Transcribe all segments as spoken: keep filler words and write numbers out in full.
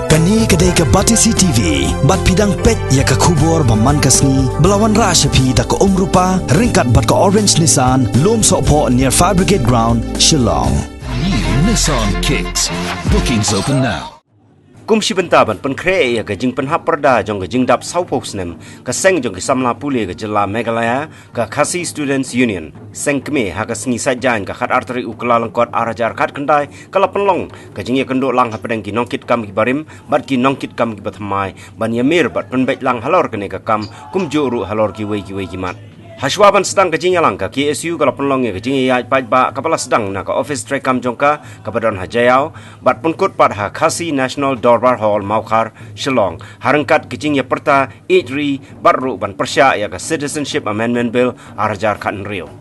Kane ka dei ka Batesi T V, bad phi dang peit ïa ka khubor ba man ka sngi, ba la wanrah sha phi da ka Umrupa, ryngkat bad ka Orange Nissan, Lumsohphoh near Fire Brigade Ground, Shillong. New Nissan Kicks. Bookings open now. Kum shi bynta ban pynkhreh ïa ka jingpynhap pyrda jong ka jingdap sawphew snem, ka seng jong ki samla pule ka jylla Meghalaya, ka Khasi Students Union, seng kmie, ha ka sngi Saitjaiñ ka khatar tarik u Kyllalyngkot ar hajar khatkhyndai, ka la pynlong ka jingïakynduh lang hapdeng ki nongkitkam ki barim bad ki nongkitkam ki bathymmai, ban ïamir bad pynbeit lang halor kane ka kam, kumjuh ruh halor kiwei kiwei ki mat. Hashwa ban sdang ka jingïalang, ka K S U ka la pynlong ïa ka jingïaid paidbah kaba la sdang na ka ophis treikam jong ka, kaba don ha Jaiaw, bad pynkut pat ha Khasi National Dorbar Hall, Mawkhar, Shillong, ha ryngkat ka jingïapyrta ïeit ri bad ruh ban pyrshah ïa ka Citizenship Amendment Bill ar hajar khathynriew.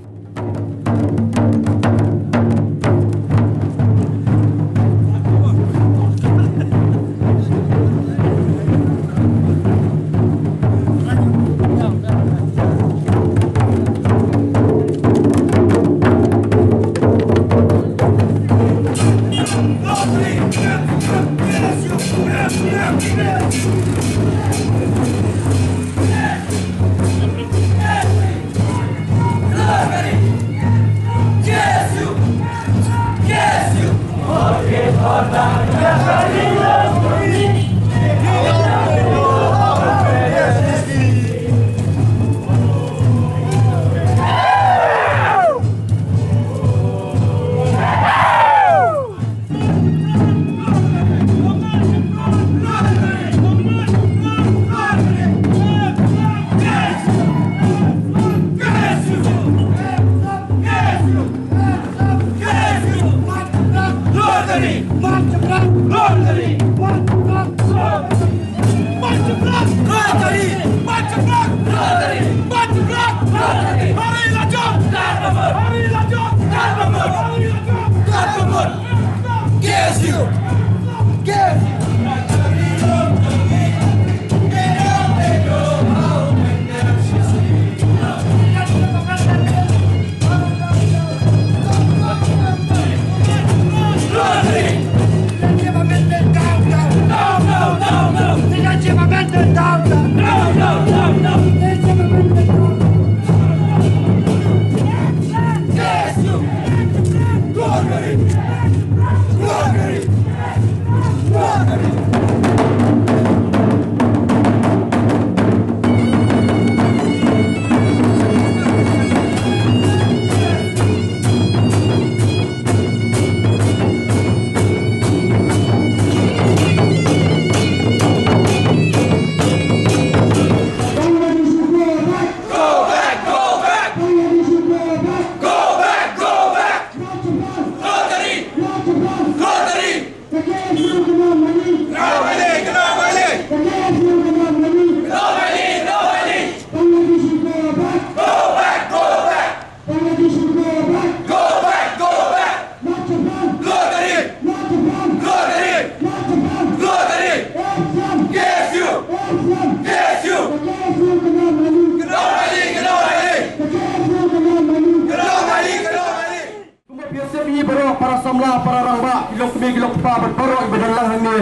Kumba phi ïohi baroh, para samla, para rangbah, ki longkmie ki longkpa bad baroh kiba don lang hangne.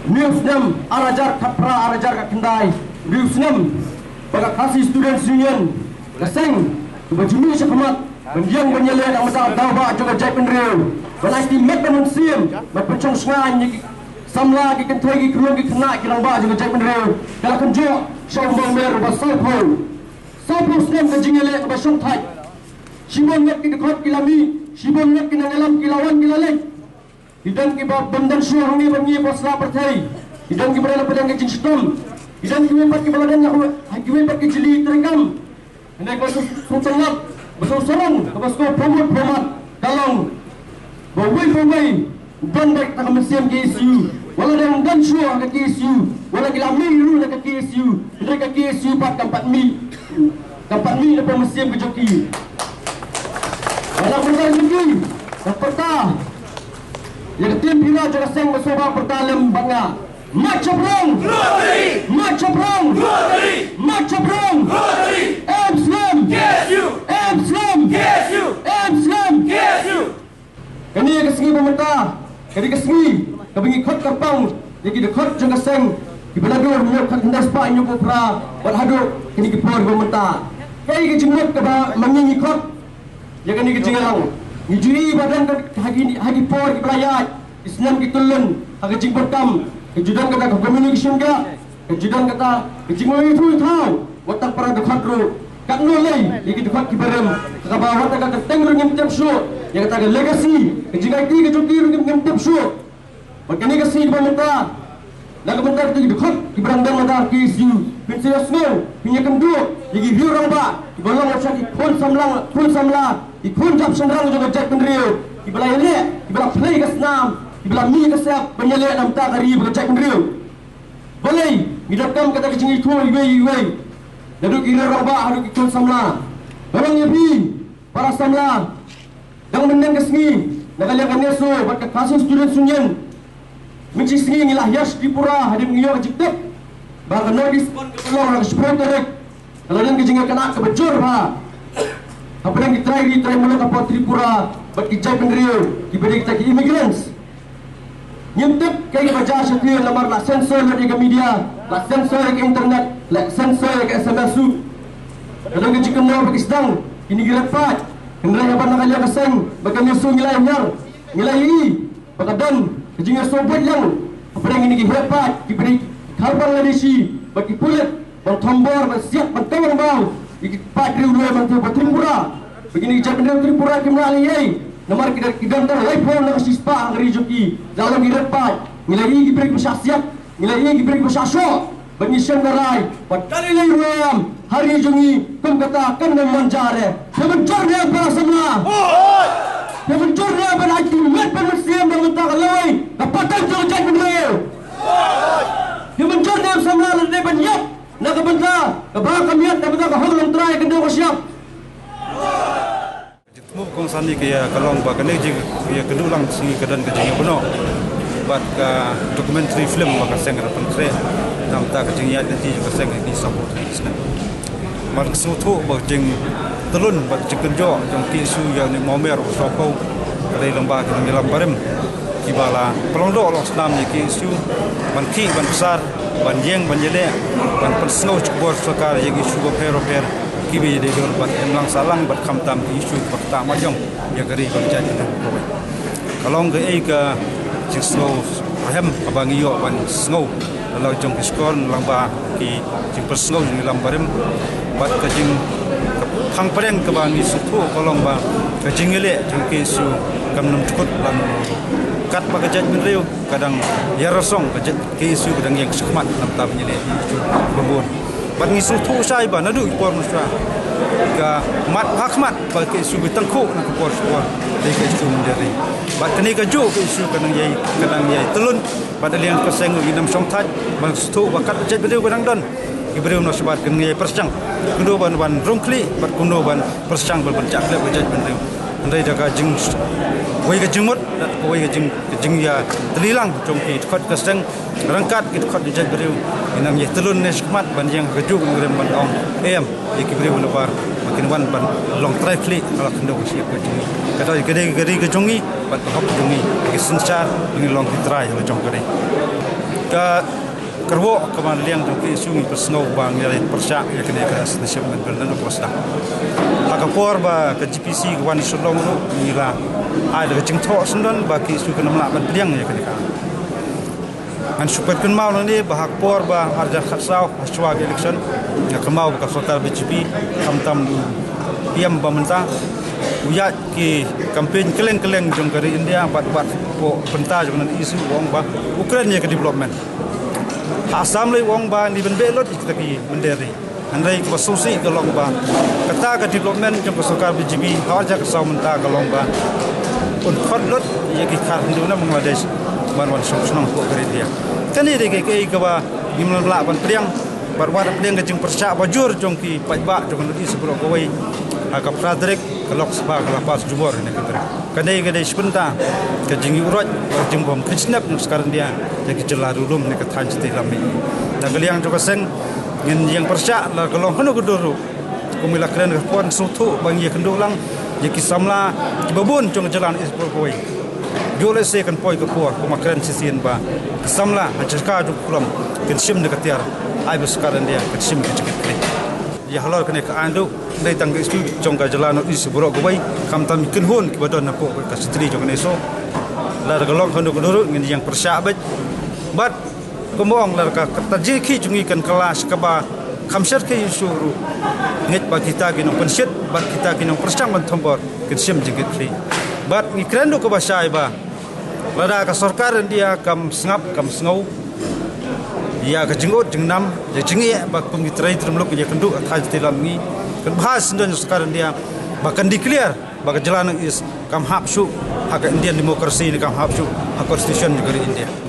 Une u snem ar hajar khatphra ar hajar khatkhyndai, une u snem ba ka Khasi Students Union, ka seng kaba ju mih shakhmat ban ïeng ban ïaleh na ka bynta ka daw bah jong ka jaitbynriew, ban aiti met bad mynsiem ban pynshong shngaiñ ïa ki samla, ki kynthei, ki khyllung, ki khynnah, ki rangbah jong ka jaitbynriew, ka la kynjoh sha u mawmer uba sawphew. Sawphew snem ka jingïaleh kaba shongthait. Shibun ngut ki dkhot ki la mih, shibun ngut ki nongïalam ki la wan ki la leit. Ki don kiba bym don shuh hangne bad ngi hapoh sla pyrthei. Ki don kiba don hapdeng ka jingshitom. Ki don kiwei pat kiba la don ha kiwei pat ki jylliew treikam. Hynrei ka sngewtynnat, ka sngewsarong, kaba sngewpyrmut pyrmat ka long ba uwei pa uwei u don beit tang ka mynsiem K S U. Wat la dang don shuh ha ka K S U, wat la ki la mih ruh na ka K S U, hynrei ka K S U pat kam pat mih. Kam pat mih na ka mynsiem ka jong ki. Wat la pyrta jong ki, ka pyrta ïa ka tim pynïaid jong ka seng, ba sngewbha pyrta lem bad nga. Mat shaphrang! Rotary! Mat shaphrang! Rotary! Mat shaphrang! Rotary! Em slem! K S U! Em slem! K S U! Em slem! K S U! Kane ka sngi ba mynta ka dei ka sngi kaba ngi khot kyrpang ïa ki dkhot jong ka seng kiba naduh hynñiew khatkhyndai spah hynñiewphew phra bad haduh kine ki por kiba mynta. Kaei ka jingmut kaba ma ngi ngi khot ïa kane ka jingïalang? Ngi ju i ba don ka ha ki, ha ki por kiba la ïaid, ki snem ki tylli, ha ka jingpyrkhat ka ju don kata ka communication gap, ka ju don kata ka jingmut ïa u thaw wat tang para dkhot ruh. Katno lei ïa ki dkhot kiba rim, kaba wat tang ka kyrteng ruh ngim tip shuh, ïa kata ka legacy, ka jingaiti ka jong ki ruh ngim, ngim tip shuh. Bad kane ka sngi kaba mynta, na ka bynta ki dkhot kiba dang don mynta ha K S U, phin sa ïohsngew, phin ïakynduh ïa ki riew rangbah kiba long sha ki khun samla, khun samla, ki khun jap shynrang jong ka jaitbynriew, kiba la ïaleh, kiba la plie ka snam, kiba la mih ka sep ban ïaleh na ka bynta ka ri bad ka jaitbynriew. Balei ngi donkam kata ka jingithuh iwei iwei? Naduh ki riew rangbah haduh ki khun samla. Ba long ïa phi para samla, dang mynnin ka sngi, na ka liang ka NESO bad ka Khasi Students' Union, mynta shi sngi ngi la hiar sha Tripura hadien ngi ïoh ka jingtip ba ka North East Con kaba long ha ka shiphew tarik ka la don ka jingïakynad kaba jur bha hapdeng ki trai ri trai muluk hapoh Tripura bad ki jaitbynriew kiba dei kita ki immigrants. Ngim tip kaei kaba jia shatei, namar la censor ïa ka media, la censor ïa ka internet, la censor ïa ka S M S ruh. Ka don ka jingkynmaw ba ki sdang kine ki red patch. Hynrei haba na ka liang ka seng bad ka NESO ngi la hiar, ngi la ïohi ba ka don ka jingïasoh buit lang hapdeng kine ki red patch, kiba dei ki khar Bangladeshi bad ki pulit, ban thombor, ban siat, ban kawang bau ïa ki paidbah riew roi ban thep Tripura. Ba kine ki jaitbynriew Tripura kim lah lei ei, namar ki don, ki don tang laiphew na ka shispah ha ka ri jong ki. Da long ki red patch, ngi la ïohi ki briew kiba shah siat, ngi la ïohi ki briew kiba shah shoh. Bad ngi shem ka rai ba ka lei lei ruh em ha ri jong ngi, kum kata kan nym manja re. Phi mynjur ne em para samla? Phi mynjur ne em ban aiti met ban mynsiem na ka bynta ka lawei ka pateng jong ka jaitbynriew? Phi mynjur ne em samla lada dei ban ïap na ka bynta kaba kham ïap, na ka bynta ka hok longtrai, ka dei ka shyiap? Jingthmu kongsan ïa ka, ïa ka long ba kane ka jingïakynduh lang sngi ka don ka jingïakynduh bad ka documentary film ba ka seng ka la pynkhreh na ka bynta ka jingïaid lynti jong ka seng ha ki saphew tarik snem. Namar nga sngewthuh ba ka jingtylli bad ka jingkynjoh jong ka K S U ïa une u mawmer u sawphew ka dei lyngba ki nongïalam barim kiba la pynlong doh long snam ïa ka K S U ban khih ban ksar, ban ïeng ban ïaleh, ban pynsngew sha ka bor sorkar ïa ki issue bapher bapher kiba ïadei bad imlang sahlang bad khamtam ki issue kiba ktah marjong ïa ka ri bad ka jaitbynriew. Ka long kaei ka jingsngew rhem kaba ngi ïoh ban sngew na la jong ki shkor, na lyngba ki jingpynsngew jong ki nongïalam barim. Bad ka jing, ka phang pdeng kaba ngi sngewthuh ka long ba ka jingïaleh jong ka K S U kam nym jukut lano lano ruh. Katba ka jaitbynriew ka dang ïarasong, ka jait-, ka K S U ka dang ïeng shakhmat na ka bynta ban ïaleh ki issue ba bun. Bad ngi sngewthuh shai ba naduh ki por mynshuwa ka mat ha khmat ba ka K S U ka tyngkhuh na ka por sha ka por dei ka issue mynder ri. Bad kane kajuh ka issue ka nang ïai, ka nang ïai tylli. Bad na liang ka seng ngi nym shongthait, bad sngewthuh ba kat ka jaitbynriew ka dang don ki briew na shabar ka nang ïai pyrshang kumno ban, ban rung khlieh bad kumno ban pyrshang ban, ban jah khleh ka jaitbynriew. Hynrei da ka jing, wei ka jingmut, da ka wei ka jing, ka jingïatylli lang jong ki dkhot ka seng ryngkat ki dkhot ki jaitbynriew, ngi nang ïai tylli ne shakhmat ban ïeng ha kajuh ka nongrim ban ong em ïa ki briew nabar ba kin wan ban long trai khlieh ha la khyndew ka shyiap ka jong ngi. Ka dei ka dei ka ri ka jong ngi bad ka hok ka jong ngi, ki synshar ba ngin long ki trai ha la jong ka ri. Ka kyrwoh kaba na liang jong ka K S U ngi pynsngew ba ngi la pyrshah ïa kane ka citizenship amendment bill naduh kaba sdang. Ha ka por ba ka G P C ka wan sha Shillong ruh ngi la ai da ka jingthoh syndon ba ka K S U kan ym lah ban pdiang ïa kane ka. Ngan shu pynkynmaw nangne ba ha ka por ba ar hajar khatsaw, hashwa ka election, nga kynmaw ba ka sorkar B J P, khamtam u P M ba mynta, u ïaid ki campaign kylleng kylleng jong ka ri India bad, bad hapoh bynta jong ka North East u ong ba u kren ïa ka development. Ha Assam lei u ong ba ngi ban beh lut ïa kita ki mynder ri. Hynrei kaba sngewsih ka long ba kata ka development jong ka sorkar B J P ha ar hajar khatsaw mynta ka long ba un khot lut ïa ki khar Hindu na Bangladesh ban wan shong shnong hapoh ka ri India. Kane dei kaei kaei kaba ngim lah ban pdiang. Bad wat pdiang ka jingpyrshah ba jur jong ki paidbah jong ka North East baroh kawei, ha ka phra tarik ka Lok Sabha ka la pass jubor ïa kane ka bill. Kane ka dei shi bynta ka jingïuhroit, ka jingbym kheiñ snep jong ka sorkar India ïa ki jylla riewlum ne ka thaiñ shatei lam mihngi. Na ka liang jong ka seng ngin ïeng pyrshah la ka long hano ka dur ruh. Kum i la kren ka por, ngi sngewthuh ba ngi ïakynduh lang ïa ki samla kiba bun jong ka jylla North East baroh kawei. Jooh lehse kan poi ka por, kumba kren shisien ba ka samla ha jaka jong ka kulam kan shim da ka tiar, ai ba sorkar India kan shim ka jingkitkhlieh. Ïa halor kane ka aiñ ruh, dei tang ka issue jong ka jylla North East baroh kawei, khamtam ki kynhun kiba don hapoh ka shatri jong kane shnong. Lada ka long kano kano ruh ngin ïeng pyrshah beit. Bad kumba ong, lada ka, kata jingkhih jong ngi kan kylla sha kaba kham shyrkhei shuh ruh, ngeit ba kita ki nongpynshit bad kita ki nongpyrshang ban thombor kin shim jingkitkhlieh. Bad ngi kren ruh kaba shai ba lada ka sorkar India kam sngap, kam sngew ïa ka jingud jingnam, ïa jingeh ba kum ki trai trai muluk ïa kynduh ha thaiñ Shatei Lam Mihngi, kan bha shisien ïa sorkar India ba kan declare ba ka jylla North East kam hap shuh ha ka Indian democracy ne kam hap shuh ha constitution jong ka ri India.